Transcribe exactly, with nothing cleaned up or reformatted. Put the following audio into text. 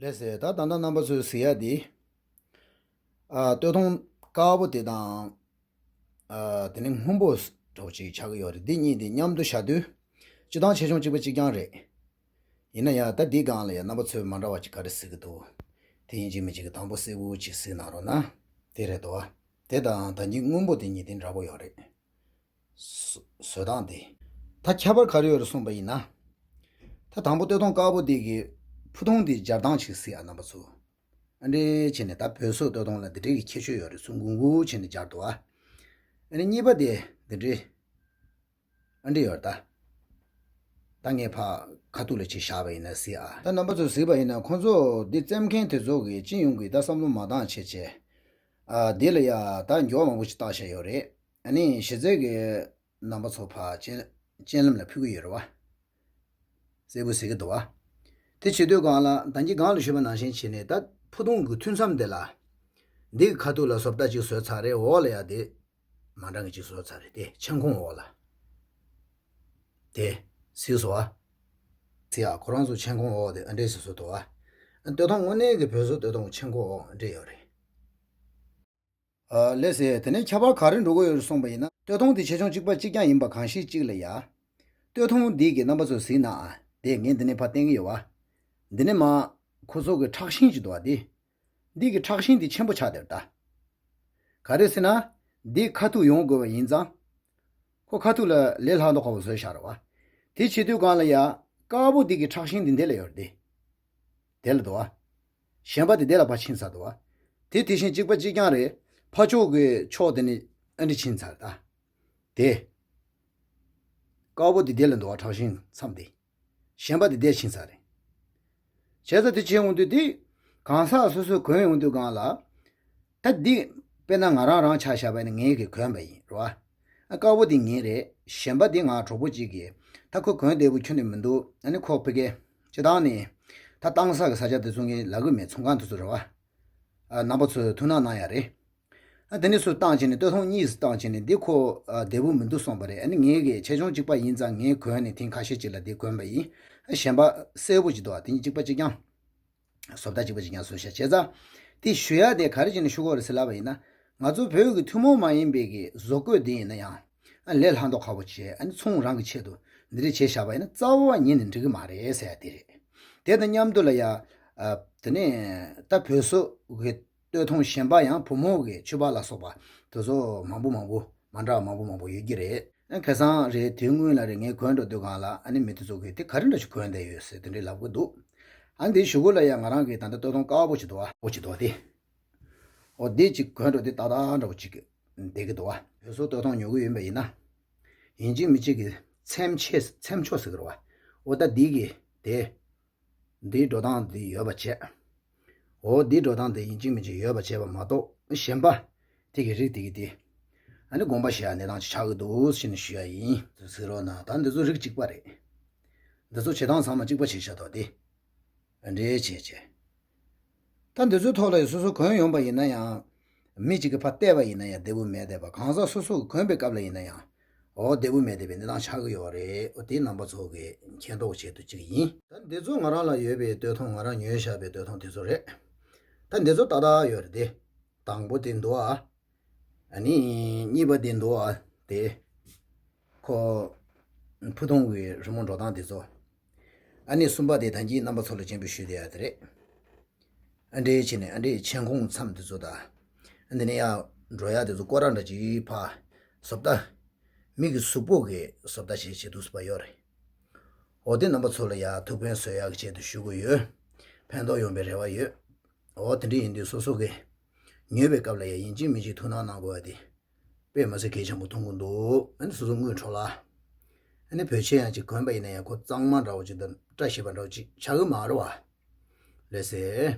རེད་ཟེར། ད་ད་ལྟ་རྣམ་པ་ཚོས་གཟིགས་ཡ་དེ། ཨ། སྟོད་ཐུང་དཀར་པོ་དེ་དང་། ཨ། དེ་ནི་སྔོན་པོ་འདྲ་པོ་ཅིག་ཆགས་ཀྱི་ཡོད་རེད། འདི་གཉིས་དེ་མཉམ་དུ་བཞག་དུས་སྤྱིར་བཏང་ཆེ་ཆུང་གཅིག་པ་གཅིག་རྐྱང་རེད། ཡིན་ན་ཡང་ད་འདིའི་སྒང་ལ་ཡང་རྣམ་པ་ཚོས་མ་འདྲ་བ་ཅིག་ག་རེ་གཟིགས་ཀྱི་འདུག་དེ་ཡིན་གཅིག་མིན་གཅིག་གི་དང་པོ་གསལ་པོ་ཅིག་གཟིགས་གནང་རོགས་གནང་། དེ་རེད་དོ། དེ་དང་ད་གིན་སྔོན་པོ་དེ་གཉིས་དེ་འདྲ་པོ་ཡོད་རེད། བཟོ་བཟོ་སྟངས་དེ། ད་ཁྱད་པར་ག་རེ་ཡོད་རེད་གསུངས་པ་ཡིན་ན། ད་དང་པོ་སྟོད་ཐུང་དཀར་པོ་དེ་གི་ཕུ་ཐུང་དེ་སྦྱར་སྟངས་ཅིག་གཟིགས་ཨ། རྣམ་པ་ཚོ། ཨ་འདྲས་བྱས་ནས་ད་བོད་བཟོ་སྟོད་ཐུང་ལ་འདི་འདྲས་ཀྱི་ཁྱད་ཆོས་ཡོད་རེད། ཚུར་གུང་གུང་བྱས་ནས་སྦྱར་འདུག་ཨ། ཨ་ནི་གཉིས་པ་དེ་འདི་འདྲས། ཨ་འདྲས་ཡོད་རེད་ད། ད་ངས་ཕར་ཁ་ཐུག་ལ་ཅིག་བཞག་པ་ཡིན་ན་གཟིགས་ཨ། ད་རྣམ་པ་ཚོས་གཟིགས་པ་ཡིན་ན་ཁོང་ཚོ་འདི་བཙེམ་མཁན་དེ་ཚོ་གིས་སྤྱི་ཡོངས་ཀྱི་ད་བསམ་བློ་མ་བཏང་བྱས་བྱས། ཨ། འདི་ལ་ཡ་ད་མགྱོགས་མང་པོ་ཅིག་བཏགས་བཞག་ཡོད་རེད། ཨ་ནི་གཞི་རྩའི་གི་རྣམ་པ་ཚོ་ཕར་སྤྱན་སྤྱན་ལམ་ལ་ཕུལ་གི་ཡོད་རེད་བ། གསལ་པོ་གཟིགས་ཀྱི་འདུག་བ། དེ་བྱེད་དུས་སྒང་ལ་ད་གིན་སྒང་ལ་ཞུས་པ་ནང་བཞིན་བྱས་ནས་ད་ཕུ་ཐུང་གི་ཐུན་མཚམས་དེ་ལ། འདི་གི་ཁ་ཐུག་ལ་བཟོ་ལྟ་ཅིག་བཟོས་ཚར་རེད། འོག་ལ་ཡ་དེ་མ་འདྲ་གི་ཅིག་བཟོས་ཚར་རེད། དེ་མཆན་ཁུང་འོག་ལ། དེ་གཟིགས་སོང་བ། གཟིགས་ཨ། ཁོ་རང་ཚོ་མཆན་ཁུང་འོག་དེ་ཨ་འདྲས་བཟོས་བཟོས་འདུག་བ། སྟོད་ཐུང་དངོས་གནས་ཀྱི་བོད་བཟོ་སྟོད་ཐུང་མཆན་ཁུང་འོག་ཨ་འདྲས་ཡོད་རེད། ཨ། ལགས་སེ། དེ་ནས་ཁྱད་པར་ག་རེ་འགྲོ་གི་ཡོད་རེད་གསུངས་པ་ཡིན་ན། སྟོད་ཐུང་དེ་ཆེ་ཆུང་གཅིག་པ་གཅིག་རྐྱང་ཡིན་པ་གང་ཞིག་གཅིག་ལ་ཡ། སྟོད་ཐུང་འདི་གི་རྣམ་པ་ཚོ་གཟིགས་ན་ཨ། དེ་ངས་འདི་ནས་ཕར་བསྟན་གི་ཡོད་བ། འདི་ནས་མར་ཁོ་ཚོ་གི་ཁྲག་ཤིང་ཅིག་འདུག་བ་དེ། འདི་གི་ཁྲག་ཤིང་དེ་ཆེན་པོ་ཆགས་བསྡད་རེད་ད། ག་རེ་ཟེར་ན། འདི་ཁ་ཐུག་ཡོང་དགོས་པ་ཡིན་ཙང་། ཁོ་ཁ་ཐུག་ལ་ལས་སླ་མདོག་ཁ་པོ་བཟོས་བཞག་རེད་བ། དེ་བྱེད་དུས་སྒང་ལ་ཡ། དཀར་པོ་འདི་གི་ཁྲག་ཤིང་འདི་འདི་ལ་ཡོད་རེད་དེ། དེ་ལ་འདུག་བ། གཞན་པ་དེ་དེ་ལ་ཕར་ཕྱིན་ཚར་འདུག་བ། དེ་དེ་བཞིན་གཅིག་པ་གཅིག་རྐྱང་རེད། ཕར་ཕྱོགས་ཀྱི་ཕྱོགས་དེ་ནི་ཨ་འདྲ་ཕྱིན་ཚར་ད། དེ། དཀར་པོ་དེ་དེ་ལ་འདུག་བ། ཁྲག་ཤིང་མཚམས་དེ། གཞན་པ་དེ་དེ་ཕྱིན་ཚར་རེད། བྱས་ཙང་དེ་བྱས་ཡོང་དུས་དེ། གང་ཟག་སོ་སོས་གོན་ཡོང་དུས་སྒང་ལ། ད་འདི། དཔེར་ན་ང་རང་རང་ཆ་བཞག་པ་ཡིན་ན་ངའི་གི་གོན་པ་ཡིན་རེད་བ། ཨ། དཀར་པོ་དེ་ངའི་རེད། གཞན་པ་དེ་ང་གྲོགས་པོ་གཅིག་གིས། ད་ཁོ་གོན་བདེ་པོ་ཁྱོན་ནས་མི་འདུག་ཨ་ནི་ཁོ་ཕ་གི། སྤྱིར་བཏང་ནས། ད་བཏང་ས་གི་ས་ཆ་དེ་ཚོ་ངས་ལབ་གི་མེད། ཚོང་ཁང་དེ་ཚོ་རེད་བ། ཨ། རྣམ་པ་ཚོས་ཐུགས་སྣང་གནང་ཡ་རེད། ཨ། དེ་ནས་ཚུར་བཏང་བྱས་ནས་སྟོད་ཐུང་གཉིས་སུ་བཏང་བྱས་ནས་འདི་ཁོ། ཨ། བདེ་པོ་མི་འདུག་གསུངས་པ་རེད། ཨ་ནི་ངས་གི་ཆེ་ཆུང་གཅིག་པ་ཡིན་ཙང་ངས་གོན་ནས་ཐེངས་ཁ་ཤས་ཅིག་ལ་འདི་གོན་པ་ཡིན། ཨ། གཞན་པ་གསལ་པོ་ཅིག་འདུག་ཨ། དེ་གཉིས་གཅིག་པ་གཅིག་རྐྱང་། བཟོ་ལྟ་གཅིག་པ་གཅིག་རྐྱང་བཟོས་བཞག་བྱས་ཙང་། དེ་ཞུ་ཡ་དེ་ག་རེ་བྱས་ནས་ཞུ་དགོས་རེད་ཟེར་ལབ་པ་ཡིན་ན། ང་ཚོ་བོད་ཀྱི་ཐུན་མོང་མ་ཡིན་པའི་གི་བཟོ་བཀོད་འདི་ཡིན་ན་ཡང་། ཨ། ལས་སླ་མདོག་ཁ་པོ་བྱས། ཨ་ནི་ཚོང་རང་གི་ཆེད་དུ་འདི་འདྲ་བྱས་བཞག་པ་ཡིན་ན་རྩ་བ་ཉིད་ནས་འགྲིག་གི་མ་རེད་ཟེར་ཡ་དེ་རེད། དེ་དང་མཉམ་དུ་ལ་ཡ། ཨ། དེ་ནས་ད་བོད་བཟོ་གི་སྟོད་ཐུང་གཞན་པ་ཡང་བུ་མོ་གི་ཕྱུ་པ་ལ་སོགས་པ་དེ་ཚོ་མང་པོ་མང་པོ། མ་འདྲ་བ་མང་པོ་མང་པོ་ཡོད་ཀྱི་རེད། ཨ། ཁ་སང་རེད། དེ་སྔོན་ལ་རེད། ངས་གོན་འགྲོ་དུས་སྒང་ལ་ཨ་ནི་མི་དེ་ཚོ་གིས་དེ་ག་རེ་འདྲ་ཞིག་གོན་བསྡད་ཡོད་ཟེར་དེ་འདྲའི་ལབ་གི་འདུག་ཨ་ནི་དེའི་གཞུག་གུ་ལ་ཡང་ང་རང་གིས་ད་ལྟ་སྟོད་ཐུང་དཀར་པོ་ཅིག་འདུག་ཨ། པོ་ཅིག་འདུག་ཨ། དེ། འོ། དེ་ཅིག་གོན་འགྲོ་དེ་ཏག་ཏག་འདྲ་པོ་ཅིག་བསྡད་ཀྱི་འདུག་ཨ། བོད་བཟོ་སྟོད་ཐུང་ཉོ་གི་ཡིན་པ་ཡིན་ན། ཡིན་གཅིག་མིན་གཅིག་གི་ཚེམ་ཆེ་ཚེམ་ཆོག་ཟེར་གི་རེད་བ། འོ། ད་འདི་གི་དེ། འདིའི་འགྲོ་སྟངས་འདི་ཡོད་པ་བྱས། འོ། འདིའི་འགྲོ་སྟངས་འདི་ཡིན་གཅིག་མིན་གཅིག་ཡོད་པ་བྱས་པ་མ་གཏོགས། གཞན་པ་དེ་གི་རིགས་དེ་གི་དེ། ཨ་ནི་དགོངས་པ་བཞེས་ཡ་གནས་སྟངས་ཅིག་ཆགས་ཀྱི་འདུག་ཟེར་ནས་ཞུ་ཡ་ཡིན། གཟིགས་རོགས་གནང་། ད་འདི་ཚོ་རིགས་གཅིག་པ་རེད། འདི་ཚོ་བྱེད་སྟངས་ཚང་མ་གཅིག་པ་བྱས་བཞག་འདུག་དེ། འདྲེས་བྱས་བྱས། ད་འདི་ཚོའི་ཐོག་ལ་ཡང་སོ་སོ་གོན་ཡོང་པ་ཡིན་ན་ཡང་། མི་གཅིག་གིས་ཕར་བལྟས་པ་ཡིན་ན་ཡང་བདེ་པོ་མེད་བསྡད་པ། གང་ཟག་སོ་སོ་གིས་གོན་པའི་སྐབས་ལ་ཡིན་ན་ཡང་། འོ། བདེ་པོ་མེད་བསྡད་པའི་གནས་སྟངས་ཆགས་ཀྱི་ཡོད་རེད། འོ། དེ་རྣམ་པ་ཚོ་གིས་མཁྱེན་རྟོགས་བྱེད་དུ་གཅིག་ཡིན། ད་འདི་ཚོ་ང་རང་ལ་ཡོད་པའི་སྟོད་ཐུང་། ང་རང་ཉོས་བཞག་པའི་སྟོད་ཐུང་དེ་ཚོ་རེད། ད་འདི་ཚོ་ཏག་ཏག་ཡོད་རེད་དེ། དང་པོ་དེ་འདུག་ཨ། ཨ་ནི་གཉིས་པ་དེ་འདུག་ཨ། དེ། ཁོ། ཕུ་ཐུང་གི་རི་མོ་འགྲོ་སྟངས་དེ་ཚོ། ཨ་ནི་གསུམ་པ་དེ་ད་གིན་རྣམ་པ་ཚོ་ལ་སྤྱན་འབུལ་ཞུས་བསྡད་ཡ་དེ་རེད། ཨ་འདྲས་བྱས་ནས་ཨ་འདྲས་མཆན་ཁུང་མཚམས་དེ་ཚོ་དང་། ཨ་འདི་ནས་ཡར་འགྲོ་ཡ་དེ་ཚོ་སྐོར་ར་འདྲ་ཅིག་ཕར། བཟོ་ལྟ། མི་གི་གཟུགས་པོ་གི་བཟོ་ལྟ་བྱས་བྱས་འདུག་སེ་ཕར་ཡོད་རེད། འོ། དེ་རྣམ་པ་ཚོ་ལ་ཡ་ཐུགས་ཕན་གསོས་ཡག་གི་ཆེད་དུ་ཞུ་གི་ཡོད། ཕན་ཐོགས་ཡོང་བའི་རེ་བ་ཡོད། འོ། དེ་འདྲ་ཡིན་དུས་སོ་སོ་གིས་ཉོས་པའི་སྐབས་ལ་ཡ་ཡིན་གཅིག་མིན་གཅིག་ཐུགས་སྣང་གནང་དགོས་པ་དེ་དཔེ་མི་སྲིད་གལ་ཆེན་པོ་མཐོང་གི་འདུག་ཨ་ནི་སོ་སོ་དངུལ་འཕྲོ་བརླག་ཨ་ནི་བོད་ཆས་ཡང་ཅིག་གོན་པ་ཡིན་ན་ཡང་ཁོ་གཙང་མ་འདྲ་པོ་ཅིག་དང་བཀྲ་ཤིས་པ་འདྲ་པོ་ཅིག་ཆགས་ཀྱི་མ་རེད་བ། ལགས་སེ།